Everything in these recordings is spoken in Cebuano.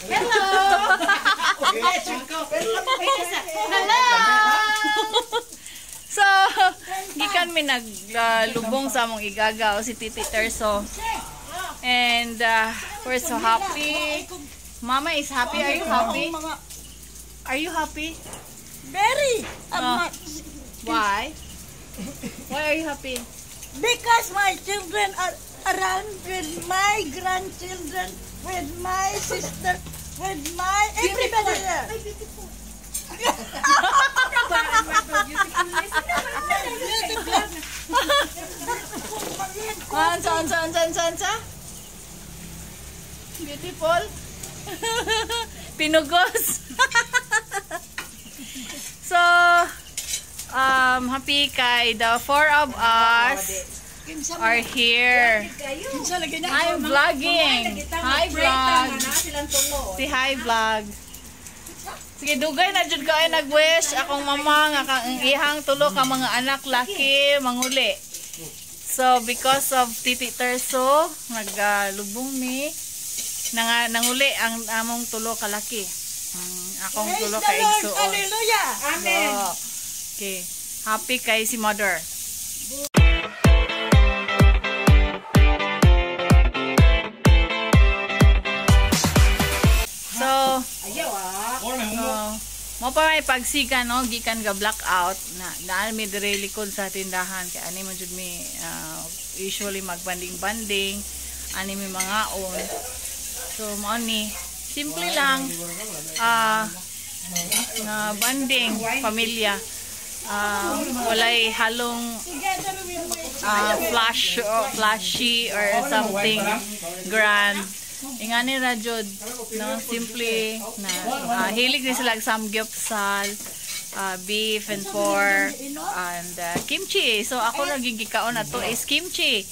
Hello. Hello. So, gikan mi naglubong sa among igagaw si Titi Terso. And we're so happy. Mama is happy. Are you happy? Are you happy? Very. Oh. Why? Why are you happy? Because my children are around with my grandchildren, with my sister, with my everybody there. Ansa, ansa, ansa, ansa, ansa? Beautiful. Pinugos. So, happy kay the four of us are here. I'm vlogging. Hi, vlog. Si hi, vlog. Sige, dugay na jud kay nag-wish akong mama nga kang ang ihang tulo ka mga anak laki manguli. So, because of Titi Terso, naglubong mi nanguli ang among tulo ka laki. Akong Praise tulo the ka Lord. igsuon. Hallelujah. Amen. Okay. Happy kay si mother. So, mo pa may pagsikan, no, gikan ga blackout na naa mi dire likod sa tindahan kay ani man jud mi usually magbanding-banding ani mi mga on. So mao ni simple lang nga banding pamilya. Walay halong Together with my flash or flashy or something grand. Ingani ra jud, no, simple na hilig ni sila og samgyupsal, beef and pork and kimchi. So ako nagigikaon na to is kimchi.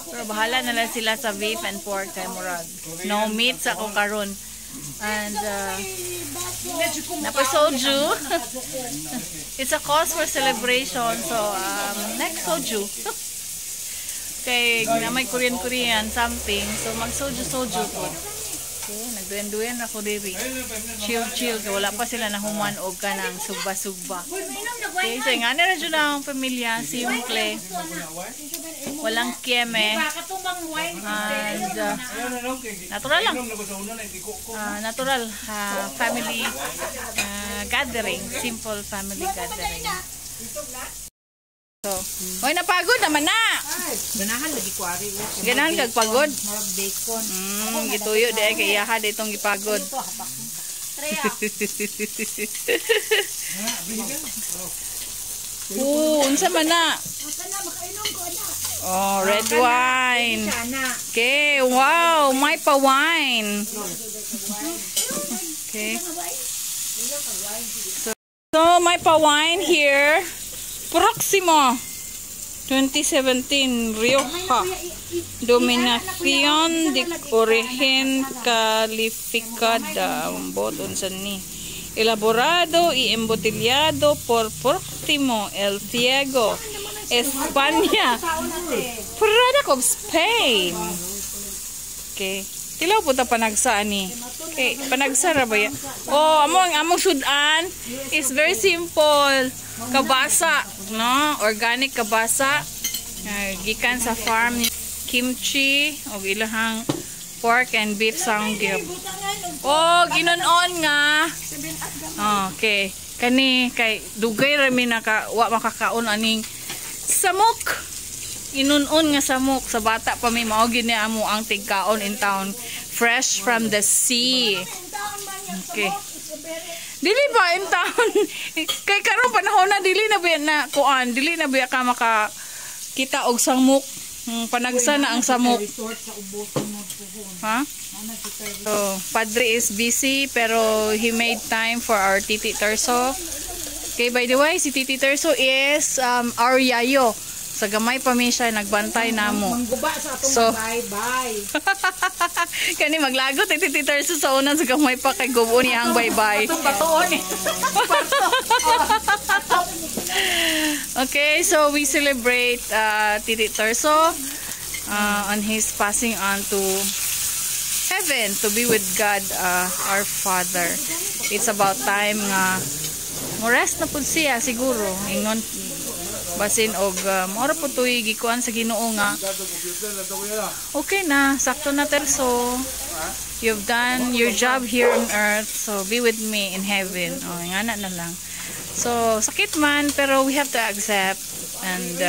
Pero bahala na lang sila sa beef and pork kay murag no meat sa ako karon. And napoy soju. It's a cause for celebration. So, next soju. Kay na may Korean Korean something. So, mag soju soju po. Okay, nagduyan-duyan ako diri. Chill chill kay wala pa sila nahuman og kanang sugba-sugba. Okay, so nga na jud ang pamilya, simple. Walang kieme. And natural lang. Natural family gathering, simple family gathering. So, oy, napagod naman na. Ganahan lagi ko ari. Ganahan kag pagod. Marag bacon. Gituyo di ay kay iyaha ditong gipagod. Oo, unsa man na? Oh, red wine. Sana. Okay, wow, may pa wine. Okay. So may pa wine here. Proximo 2017 Rioja. Dominación de origen calificada. Ang bot unsa ni. Elaborado y embotellado por Próximo El Ciego, España. Product of Spain. Okay. Tilaw po ta panagsa ani. Okay, panagsa ra ba ya? Oh, amo ang among sudan is very simple. Kabasa, no? Organic kabasa. Gikan sa farm ni kimchi og ilahang pork and beef samgyup. Oh, ginon-on nga. Okay. Kani kay dugay ra mi naka wa makakaon aning samok. Inunon nga samok sa bata pa mi mao gini amo ang tigkaon in town, fresh from the sea. Okay. Dili ba in town? Kay karon panahon na dili na ba na kuan, dili na ba ka maka kita og samok. Panagsa na ang samok. Resort sa ubos mo puhon. Ha? So, Padre is busy pero he made time for our Titi Terso. Okay, by the way, si Titi Terso is our yayo. Sa gamay pa mi siya nagbantay namo. Mangguba sa atong So- bye bye. Kani maglagot eh, Titi Terso sa una sa gamay pa kay gubo niya ang bye-bye. Atong batuon eh. Okay, so we celebrate Titi Terso on his passing on to heaven to be with God, our Father. It's about time nga mo rest na pud siya siguro. Ingon basin og mao ra pud to'y gikuan sa Ginoo nga okay na, sakto na, Terso. You've done your job here on earth, so be with me in heaven. Oh, ngana na lang. So, sakit man, pero we have to accept and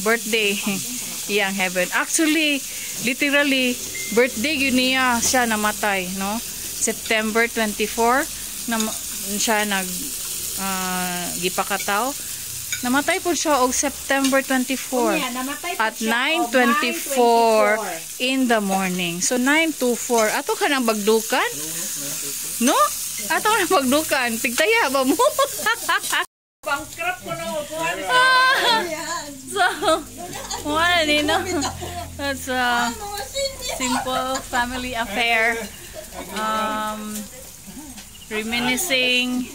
birthday iyang heaven. Actually, literally, birthday yun niya siya namatay, no? September 24 na siya nag gipakataw. Namatay po siya og September 24 Unya, namatay po at siya og 9:24 in the morning. So 9:24. Ato ka nang bagdukan? No? Ato ka nang bagdukan. Tigtaya ba mo? Bankrupt ko na kuan. Yan. So, wala ni no? That's a Mga senior. simple family affair. Reminiscing.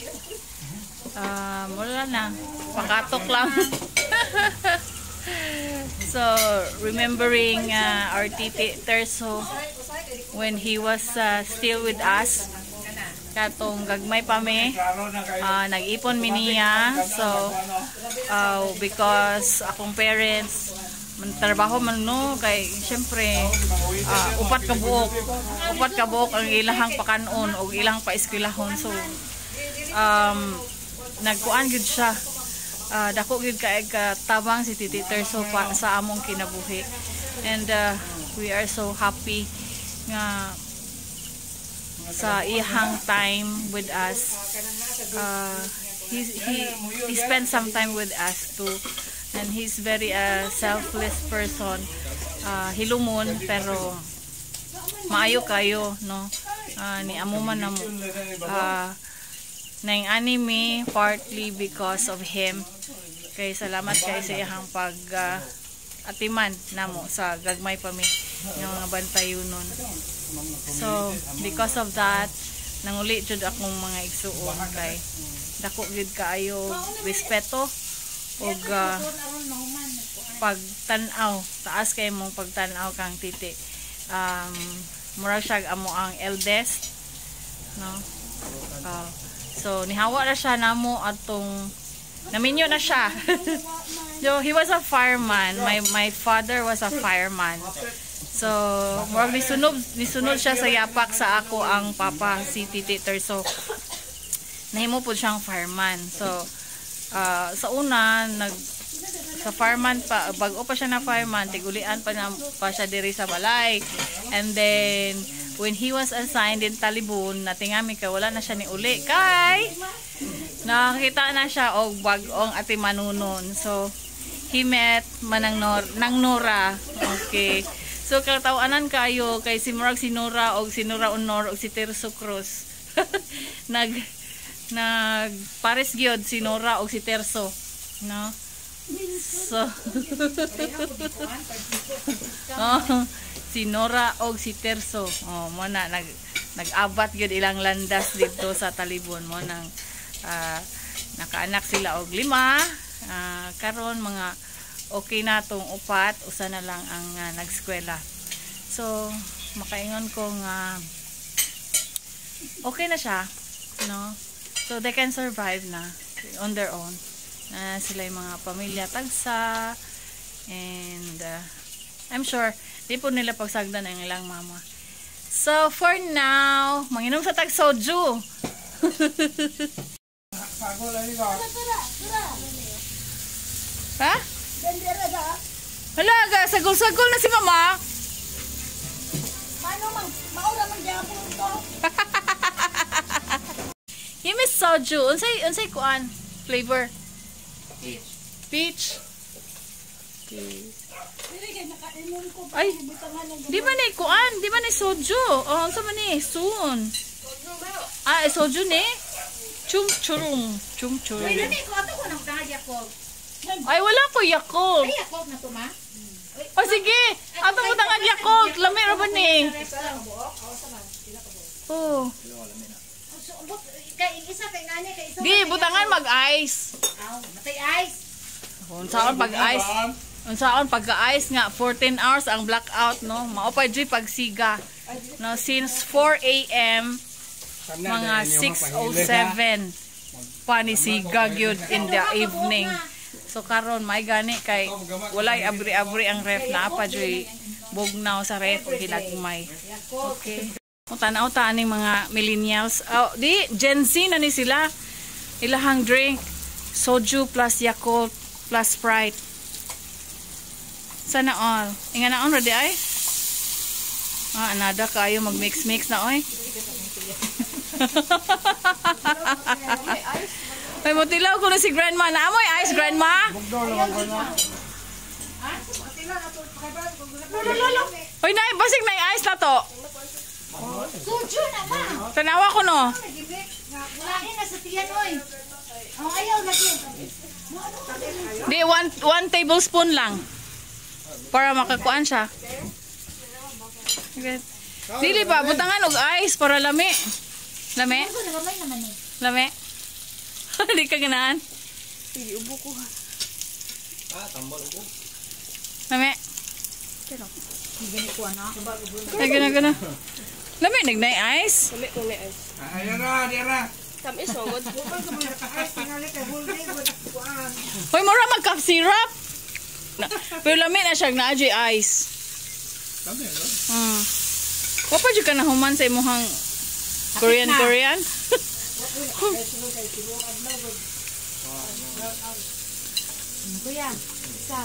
Wala na. Pakatok lang. So, remembering our Titi Terso when he was still with us. Katong gagmay pa mi. Nag-ipon mi niya. So, because akong parents man trabaho man, no, kay syempre upat ka buok ang ilahang pakanon og ilang paeskwelahon. So nagkuan gyud siya, dako gyud kay katabang si Titi Terso pa sa among kinabuhi and we are so happy nga sa iyang time with us. He spent some time with us too and he's very selfless person, hilumon pero maayo kayo, no? Ni amo man namo, naing anime partly because of him, kay salamat kay sa iyang pag atiman namo sa gagmay pa mi nga mga bantayunon. So because of that, nanguli jud akong mga igsuon kay dako gyud kaayo respeto ug pagtan-aw, taas kay mong pagtan-aw kang Titi. Mura siya amo ang eldest, no? So nihawa na siya namo atong naminyo na siya. So he was a fireman. My father was a fireman, so murag nisunod siya sa yapak sa ako ang papa, si Titi Terso. Nahimo po siyang fireman. So sa una nag sa fireman pa, bago pa siya na fireman, tigulian pa na pa siya diri sa balay. And then when he was assigned in Talibon, natingami kay wala na siya ni uli kay nakakita na siya og bag-ong atimanunon. So he met Manang Nor, Nang Nora. Okay, so katawanan kayo kay si murag si Nora og si Nora Aunor og si Terso Cruz, nag nag pares gyud si Nora og si Terso, no? So oh, si Nora og si Terso, oh, mo na nag nag-abat gyud ilang landas dito sa Talibon. Mo nang nakaanak sila og lima. Karon mga okay na tong upat, usa na lang ang nagskwela. So makaingon ko nga okay na siya, no? So they can survive na on their own na sila yung mga pamilya tagsa and I'm sure di po nila pagsagdan ang ilang mama. So for now, manginom sa tag soju. Tara, tara. Ha? Bendera da. Hala ga, sagol-sagol na si mama. Mano man, maura man gyapon to. You miss soju. Unsay kuan flavor? Peach. Peach. Okay. Dili kay nakainom ko pa Ay. butangan ng Di ba ni kuan? Di ba ni soju? Oh, unsa man ni? Soon. Ah, eh, soju ni? Chum churung. Chum churung. Uy, dali ko ato ko nang tangad Yakult. Ay, wala ko Yakult. Ay, Yakult na to ma. O sige, ato mo tangan Yakult. Lami ra ba ni? Oh. So, but, kay isa kay nani kay isa. Di, butangan mag-ice. Aw, natay ice. Kung saan pag-ice. Unsaon pagka-ice nga 14 hours ang blackout, no? Mao pa jud pagsiga. No, since 4 a.m. mga 6:07 panisiga gyud in the evening. So karon may gani kay walay abri-abri ang ref na pa jud bugnaw sa ref o ginagmay. Okay. O tanaw ta aning mga millennials. Oh, di Gen Z na ni sila. Ilahang drink soju plus Yakult plus Sprite. Sana all. Inga na on ready ay? Ah, anada kayo mag-mix-mix na oy. May mutilaw ko na si grandma. Naamoy ice, grandma? Hoy, nay, basig na ice na to. Sujo na ma. Tanawa ko no. Wala na sa tiyan oy. Oh, ayaw lagi. Di, one tablespoon lang. Para makakuan siya. Okay. Dili ba, butangan og ice para lami. Lami? Lami? Di ka ganahan? Sige, ubo ko ha. Ah, tambal ubo. Lami? Ay, gana, gana. Lami, nagnay ice? Lami ko na ice. Ayan na, diyan na. Tamis, oh. Hoy, mura mag-cup syrup. Pero lami na siya, naa jud ice. Kami, no? Wa pa jud ka na human sa imuhang Korean Korean? Kuya, isa.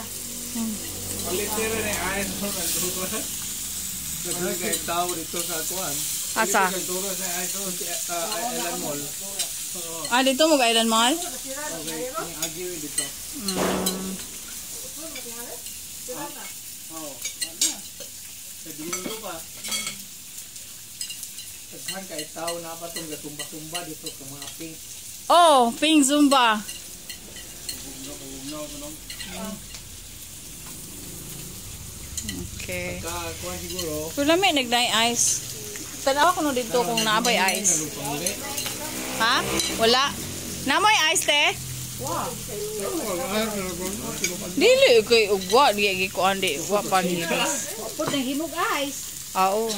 Palit nila na ice mo na turo. Naglag kay tao dito sa kuan. Asa? Kay turo sa ice mo sa Island Mall. Ah, dito mag Island Mall? Okay, ang agiw dito. Oo. Sa Domingo pa. Daghan kay tao na pa tong gatumba-tumba dito sa mga pink. Oh, pink Zumba. Okay. Ka kuan siguro. Pero lami nagnay ice. Tanawa ko no dito kung naabay ice. Ha? Wala. Namoy ice te? Dili kay ugwa di gi kuan di wa pa ni. Pud nang himog ice. Ah, oo.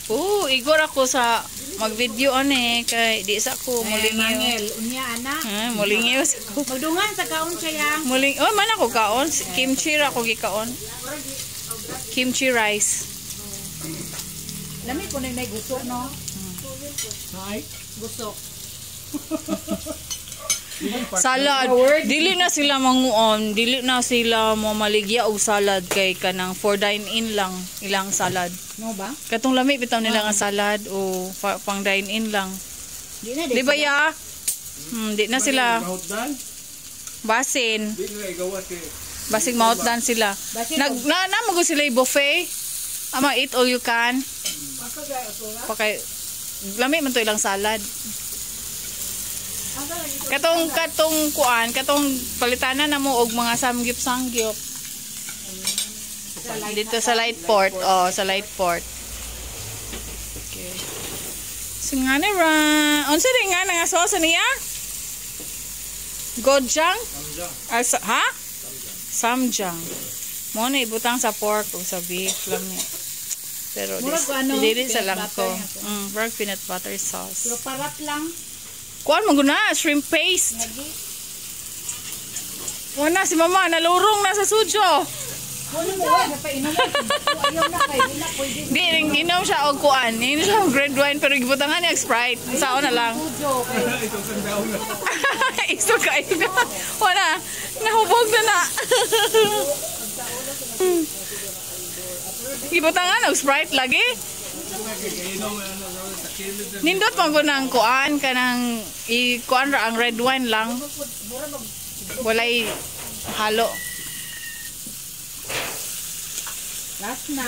Oo, igor ako sa mag-video ani kay di sa ko mulingiw. Mangel, unya ana. Ha, mulingiw sa ko. Magdungan sa kaon siya. Muling, oh man ako kaon, kimchi ra ako gikaon. Kimchi rice. Lami ko na gusok no. Hi. Gusok. Salad. Dili na sila manguon, dili na sila mo maligya og salad kay kanang for dine in lang ilang salad. No ba? Katong lami bitaw nila nga salad o pang dine in lang. Di na Di ba ya? Di na sila basin. Di na igawas kay Basig mautdan sila. Nag na na mo sila yung buffet. Ama eat all you can. Pakay lami man to ilang salad. Katong katong kuan, katong palitanan na mo og mga samgyup samgyup. Dito sa Lightport, oh, sa Lightport. Okay. So nga na ra. Unsa rin nga nga sauce niya? Gochujang? Ah, ha? Samjang. Mo na ibutang sa pork o sa beef lami. Pero Murag ano, dili sa peanut lang ko. butter nga to. Murag peanut butter sauce. Pero parat lang. Kuan mo guna, shrimp paste. Lagi. Wala si mama nalurong na sa sujo. Wala mo wala pa inom. Ayaw na kay wala pwede. Di ring inom siya og kuan. Inom siya og red wine pero gibutangan niya og Sprite. Sao na lang. Sujo kay Iso kayo. Wala. Nahubog na na. Gibutangan og Sprite lagi. Nindot man ko ng kuan kanang i kuan ra ang red wine lang. Walay halo. Last na.